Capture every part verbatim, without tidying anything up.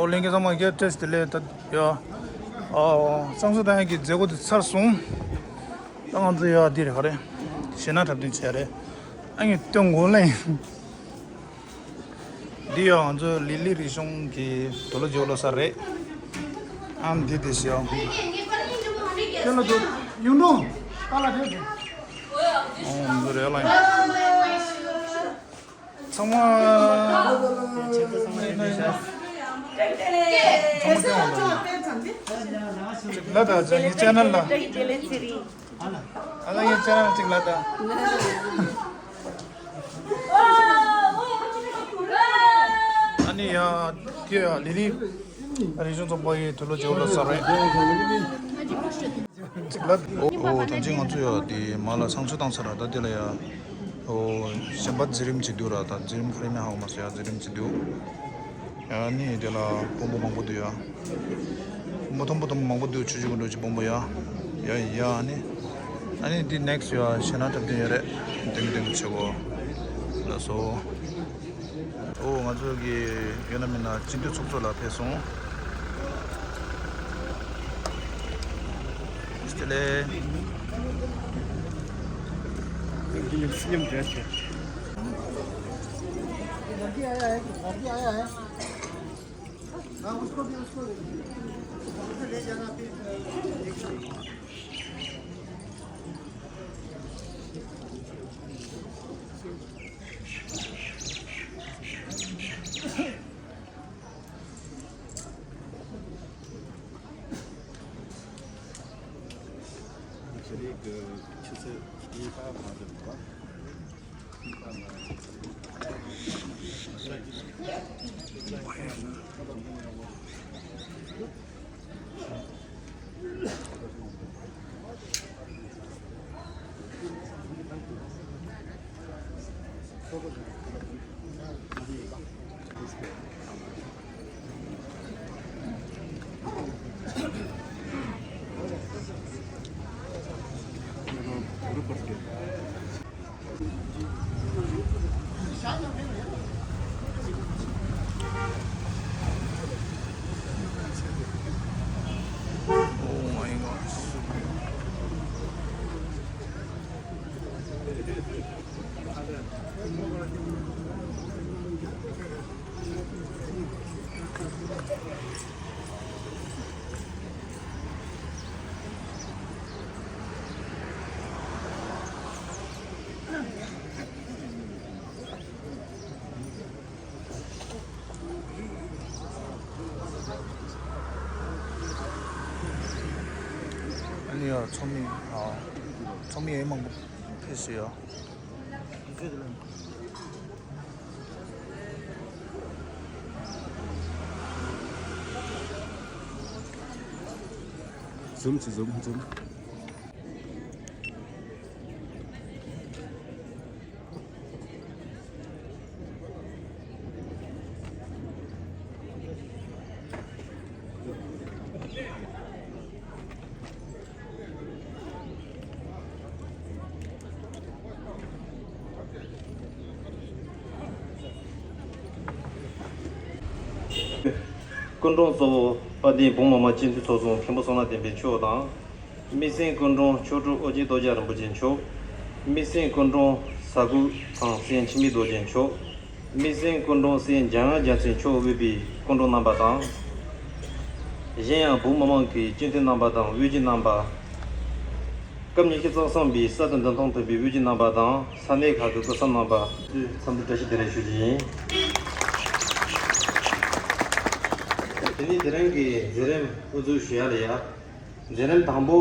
ལྷན་རྒྱས་ཚང་མ་ལ་བཀྲ་ཤིས་བདེ་ལེགས། ད་ཡ། ཨ། བསང་གསོལ་བཏང་ཡག་གི་མཛད་སྒོ་དེ་ཚར་སོང་། ད་ང་ཚོ་ཡ་འདི་རེད། ག་རེ། གཞས་སྣ་འཁྲབ་སྟོན་བྱས་རེད། ཨ་ནི་སྟོན་དགོས་ལེ། འདི་ཡང་ང་ཚོ་ལི་ལི་རིག་གཞུང་གི་དུག་ལོག་བརྗེ་པོ་ལོ་གསར་རེད། ཨ་འདི་དེ་ཞིག་ཡང་། ཁྱེད་ལ་དུ་ཡུང་ནོ་ཨ་ལ་དེ། ཨོ་འདི་རེད་ལ། ཚང་མ་ལ་ད་ཅན་ནི་ཅན་ནལ་ལ། ཨ་ལ་ཡིན་ཅན་ཅིག་ལ་ད། ཨ་ནི་ཡ་ཁྱེད་ཡ་ལི་ལི་རིག་གཞུང་ཚོགས་པ་ཡི་དུག་ལོག་བརྗེ་པོ་ལོ་གསར་རེད། ཅིག་ལ། ཨོ་ཨོ་ད་ཅི་ང་ཚོ་ཡ་དེ་མ་ལ་བསང་གསོལ་བཏང་ཚར་ར། ད་དེ་ལ་ཡ་ཨོ་གཞན་པ་འཛིན་རིམ་བྱེད་དུས་ར། ད་འཛིན་རིམ་ག་རེ་མེད་ཧ་གོ་མ་སོང་ཡ། འཛིན་རིམ་བྱེད་དུས། ཨ་ནི་དེ་ལ་དཔོན་པོ་མང་པོ་འདུག་ཡ། དཔོན་པོ་མཐོན་པོ་མཐོན་པོ་མང་པོ་འདུག་ཆུ་ཆུ་གི་འགྲོ་ཅི་དཔོན་པོ་ཡ། ཡ་ཡ་ཨ་ནི། ཨ་ནི་འདི་ནེག་སི་ཡ་གཞས་སྣ་འཁྲབ་སྟོན་ཡོད་རེད། དེང་གི་དེང་གི་བྱེད་སྒོ་ལ་སོ། ཨོ་ང་ཚོ་གི་ཡོད་ན་མིན་ན་སྤྱི་འཐུས་ཚོགས་གཙོ་ལགས་ཕེབས་སོང་། བདེ་ལེགས། हाँ, उसको भी, उसको भी। उधर ले जाना फिर, अ, एक ཨ་ནི་ཡ་ཚོགས་མི། ཨ། ཚོགས་མི་ཡ་མང་པོ་ཕེབས་སོང་ཡ། ཛུམ་གྱིས་ཛུམ་ཛུམ། སྐུ་མགྲོན་གཙོ་བོ་དཔལ་ལྡན་འབུམ་མ་མ་སྤྱི་འཐུས་ཚོགས་གཙོ་མཁན་པོ་བསོད་ནམས་བསྟན་འཕེལ་མཆོག་དང་། མི་སེམས་སྐུ་མགྲོན་མཆོག་སྤྲུལ་ཨོ་རྒྱན་རྡོ་རྗེ་རིན་པོ་ཆེ་མཆོག། མི་སེམས་སྐུ་མགྲོན་ཟ་ཁུ་ཚང་སེང་འཆི་མེད་རྡོ་རྗེ་མཆོག། མི་སེམས་སྐུ་མགྲོན་སེང་འཇམ་དབྱངས་རྒྱལ་མཚན་མཆོག་དབུས་པའི་སྐུ་མགྲོན་རྣམ་པ་དང་། གཞན་ཡང་འབུམ་མ་མང་གི་སྤྱི་འཐུས་རྣམ་པ་དང་དབུས་སྤྱི་རྣམ་པ། སྐབས་ཉི་ཤུ་རྩ་གསུམ་པའི་གསར་དུ་འདེམས་ཐོན་ཐུབ་པའི་དབུས་སྤྱི་རྣམ་པ་དང་ས་གནས་ཁག་གི་སྐུ་ཚབ་རྣམ་པ་ཚོས་འཚམས་འདྲི་བཀྲ་ཤིས་བདེ་ལེགས་ཞུ་རྒྱུ་ཡིན། དེ་ནས་དེ་རིང་གི་མཛད་རིམ་དབུ་འཛུགས་ཞུ་ཡ་ལ་ཡ། མཛད་རིམ་དང་པོ།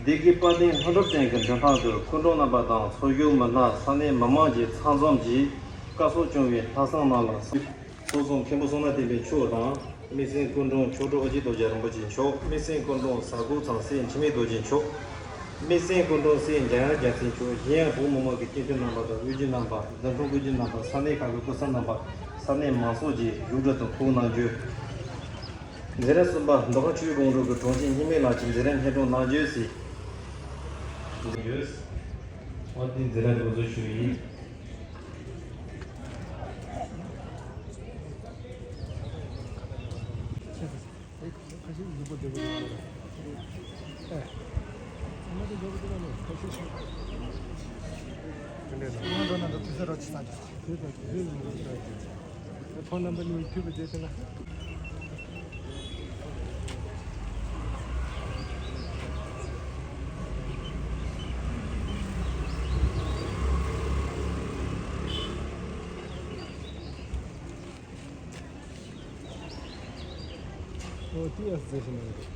སྡེ་དགེ་དཔལ་ལྡན་ལྷུན་གྲུབ་སྟེང་གི་མགྲོན་ཁང་དུ་སྐུ་མགྲོན་རྣམ་པ་དང་ཚོགས་ཞུགས་མི་སྣ་ས་གནས་མི་མང་གི་ཚང་འཛོམས་ཀྱིས་བཀའ་གསུང་སྐྱོང་བའི་ལྷག་བསམ་རྣམས་ལ་ཚོགས་གཙོ་མཁན་པོ་བསོད་ནམས་བསྟན་འཕེལ་མཆོག་དང་། མི་སེམས་སྐུ་མགྲོན་མཆོག་སྤྲུལ་ཨོ་རྒྱན་རྡོ་རྗེ་རིན་པོ་ཆེ་མཆོག། མི་སེམས་སྐུ་མགྲོན་ཟ་ཁུ་ཚང་སེང་འཆི་མེད་རྡོ་རྗེ་མཆོག། མི་སེམས་སྐུ་མགྲོན་སེང་འཇམ་དབྱངས་རྒྱལ་མཚན་མཆོག། གཞན་ཡང་འབུམ་མ་མང་གི་སྤྱི་འཐུས་རྣམ་པ་དང་དབུས་སྤྱི་རྣམ་པ། འདེམས་ཐོན་དབུས་སྤྱི་རྣམ་པ། ས་གནས་ཁག་གི་སྐུ་ཚབ་རྣམ་པ། ས་གནས་མང་ཚོགས་ཀྱིས་བཞུགས་གྲལ་དུ་ཕེབས་གནང་རྒྱུ། མཛད་རིམ་གསུམ་པ། མདོ་ཁམས་ཆུ་བཞི་སྒང་དྲུག་གི་དྲུང་ཆེ་རྙིང་མའི་བླ་ཆེན་མཛད་རིམ་སྙན་སྒྲོན་གནང་རྒྱུ་ཟེར། འོ་དེ་མཛད་རིམ་འགོ་འཛུགས་ཞུ་ཡིན། ཕོན་ནམ་པར་གཉིས་མཐུད་པ་བྱས་ཏེ་ན། ཨོ་དེ་ཡང་ཟེར་ཞིག་མ་རེད།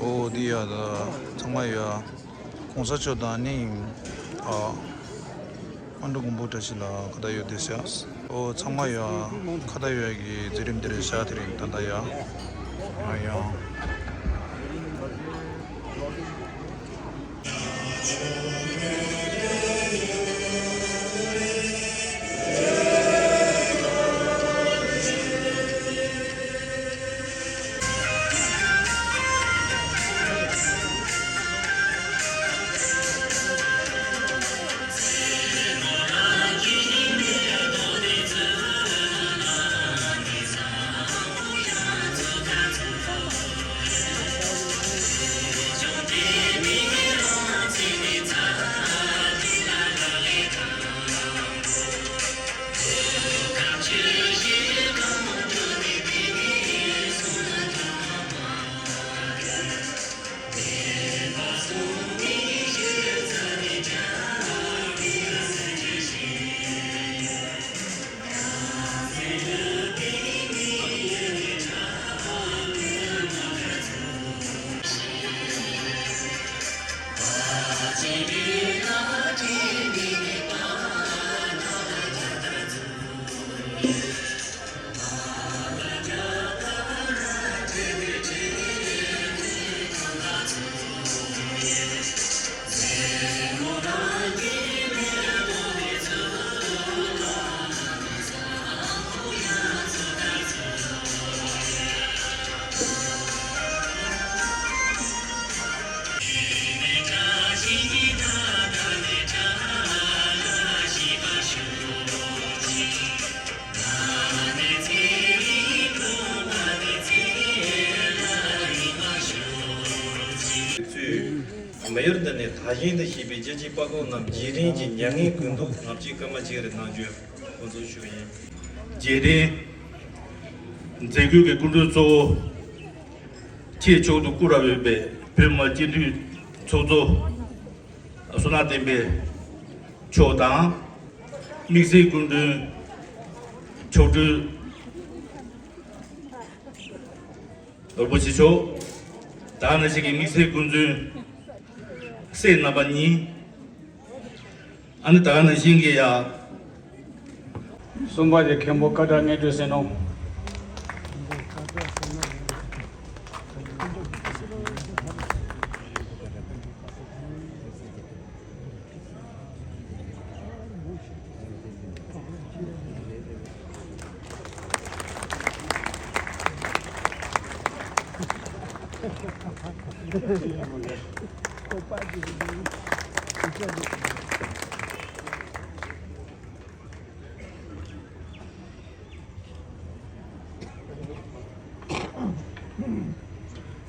ཨོ་འདི་ཡ་ད་ཚང་མ་ཡ། གོང་ས་མཆོག་དང་ནི་ཨ་ཨ་འབྲུག་མགོན་པོ་བཀྲ་ཤིས་ལ་ཁ་བརྡ་ཡོད་དེ་ཤག་ཨོ་ཚང་མ་ཡ་ཁ་བརྡ་ཡོད་ཀྱི་མཛད་རིམ་འདིར་བཞག་དེ་རིང་ད་ལྟ་ཡ་ང་ཡང་། མ་ཡུལ་འདི་ནས་དར་ཞིང་དུ་གཤེགས་པའི་རྒྱལ་གཅེས་དཔའ་རྒོད་རྣམས་རྗེས་དྲན་གྱི་མྱ་ངན་གུས་འདུད་ལྔ་བཅུའི་སྐར་མ་གཅིག་རེ་གནང་རྒྱུ་འགོ་འཛུགས་ཞུ་ཡིན། རྗེས་དྲན་མཛད་སྒོའི་སྐུ་མགྲོན་གཙོ་བོ་ཁྱེད་མཆོག་ཏུ་བཀུར་བར་འོས་པའི་བོད་མི་སྤྱི་འཐུས་ཚོགས་གཙོ་བསོད་ནམས་བསྟན་འཕེལ་མཆོག་དང་། དམིགས་བསལ་སྐུ་མགྲོན་མཆོག་སྤྲུལ་ནོར་བུ་ཆོས་མཆོག་ད་ག་ནང་བཞིན་གྱི་དམིགས་བསལ་སྐུ་མགྲོན་སྲས་རྣམ་པ་གཉིས། ཨ་ནི་ད་ག་ནང་བཞིན་གྱི་ཡ། གསུམ་པ་དེ་མཁན་པོ་ཀ་དག་ངེས་སྒྲོན་ཟེར་ནོ།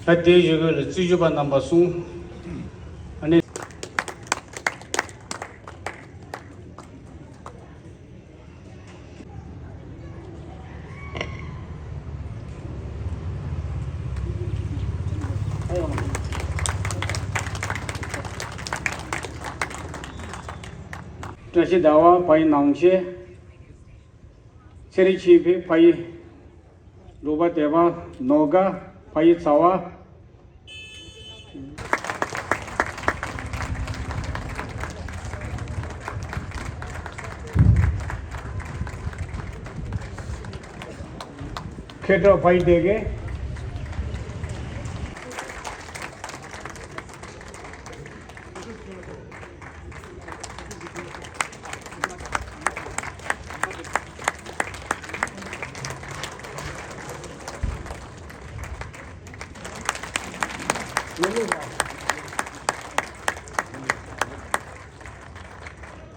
ད་དེའི་ཞུ་སྐུལ་ལ་རྩིས་ཞུ་བ་རྣམ་པ་གསུམ། ཨ་ནི། བཀྲ་ཤིས་ཟླ་བ་ཕ་ཡི་ནང་ཆེན། ཚེ་རིང་ཆོས་འཕེལ་ཕ་ཡི་འབྲོག་པ་སྡེ་པ་ནོར་དགའ་ཕ་ཡི་ཚ་བ། མཁས་གྲུབ་ཕ་ཡི་སྡེ་དགེ།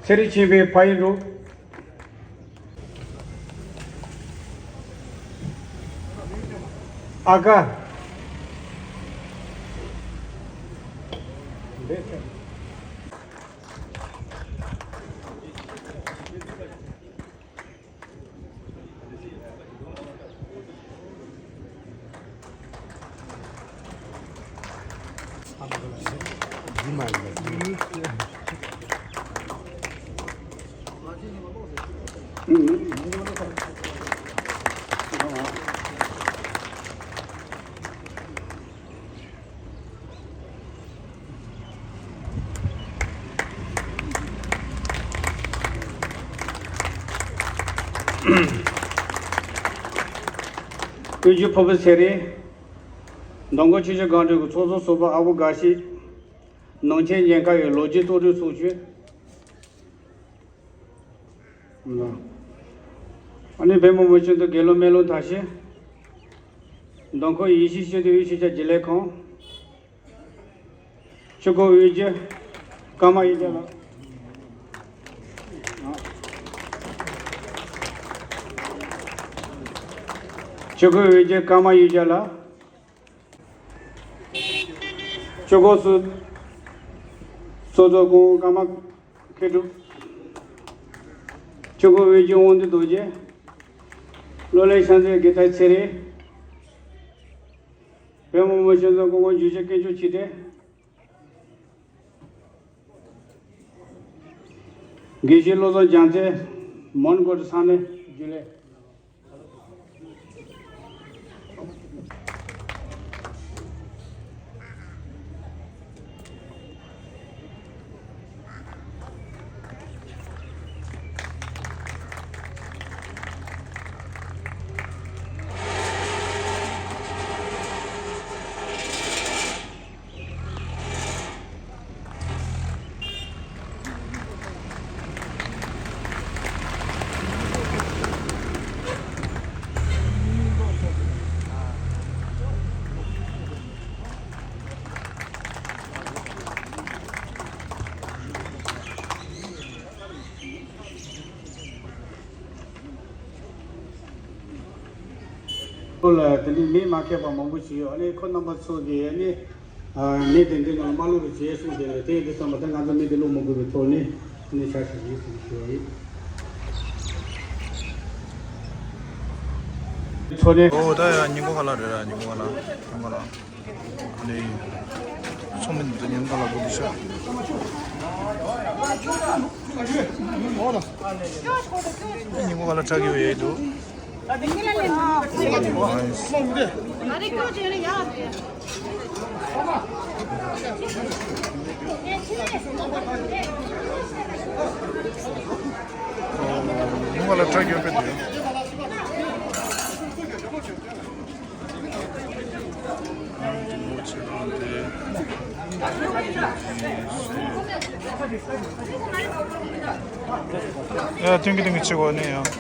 ཚེ་རིང་ཆོས་འཕེལ་ཕ་ཡི་འབྲོག་ཨ་ཀ། དབུས་རྒྱུད་ཕུར་བུ་ཚེ་རིང་། མདོ་མཁར་ཆུ་བཞི་སྒང་དྲུག་གི་ཚོགས་གཙོ་ཟུར་པ་ཨ་ཁུ་དགའ་བཤེས། ནང་ཆེན་ཉེན་ཁ་ཡི་ལོ་རྒྱུས་རྩོམ་སྒྲིག་ཚོགས་ཆུང་། ཨ་ནི་བོད་མི་མང་སྤྱི་འཐུས་དགེ་སློང་སྨོན་ལམ་དར་ཞིང་། མདོ་ཁམས་ཡེ་ཤེས་སྤྱི་འཐུས་དབུས་ཆོས་རྒྱལ་རྒྱུན་ལས་ཁང་། ཆུ་ཁོལ་དབུས་རྒྱུད་ཀརྨ་གཡུ་རྒྱལ་ལགས། ཆུ་ཁོལ་དབུས་རྒྱུད་ཀརྨ་གཡུ་རྒྱལ་ལགས། ཆུ་ཁོལ་སུ་སོ་སོ་ཀུན་དབང་ཀརྨ་མཁས་གྲུབ། ཆུ་ཁོལ་དབུས་རྒྱུད་དབང་འདུས་རྡོ་རྗེ། གློ་ལེན་ཤང་ཚའི་དགེ་ཐག་ཚེ་རིང་། བོད་མི་མང་སྤྱི་འཐུས་ཀུན་དབང་རྒྱུད་སྤྱི་དཀོན་མཆོག་ཆོས་སྒྲོན། དགེ་བཤེས་བློ་བཟང་རྒྱལ་མཚན། མོན་གྷོ་ས་གནས་རྒྱུན་ལས། ཁོ་ལ་དེ་འདྲའི་མིང་མ་ཁྱབ་པ་མང་པོ་ཞིག་ཡོད། ཨ་ནི་ཁོ་རྣམ་པ་ཚོ་གིས་ཨ་ནི་ཨ་མི་དེ་འདྲའི་ནང་མ་བླུག་རོགས་བྱས་གསུངས་ཏེ། དེ་ཡིན་དུས་ཙམ་པ་ད་ང་ཚོ་མི་དེ་བླུག་མ་དགོས་པའི་ཐོག་ནས་ཨ་ནི་བྱ་ཞིག་ཡིན་ཟེར་ཞུ་བ་ཡིན། ཚོ་ནས། ཨོ་ད་ཡ་ཉིན་གུང་ཁ་ལག་རེད་ར། ཉིན་གུང་ཁ་ལག་ཉིན་གུང་ཁ་ལག་ལེ། ཚོགས་མི་འདི་ཉིན་གུང་ཁ་ལག་དགོས་འདུག་ཤག་ཉིན་གུང་ཁ་ལག་ཁྲག་གི་ཡོད་འདུག་ཉིན་གུང་ཁ་ལག་ཁྲག་གི་ཡོད་པས་འདུག་ཡ། ཐུང་གི་ཐུང་གི་ཆེ་གོ་ནི་ཡང་།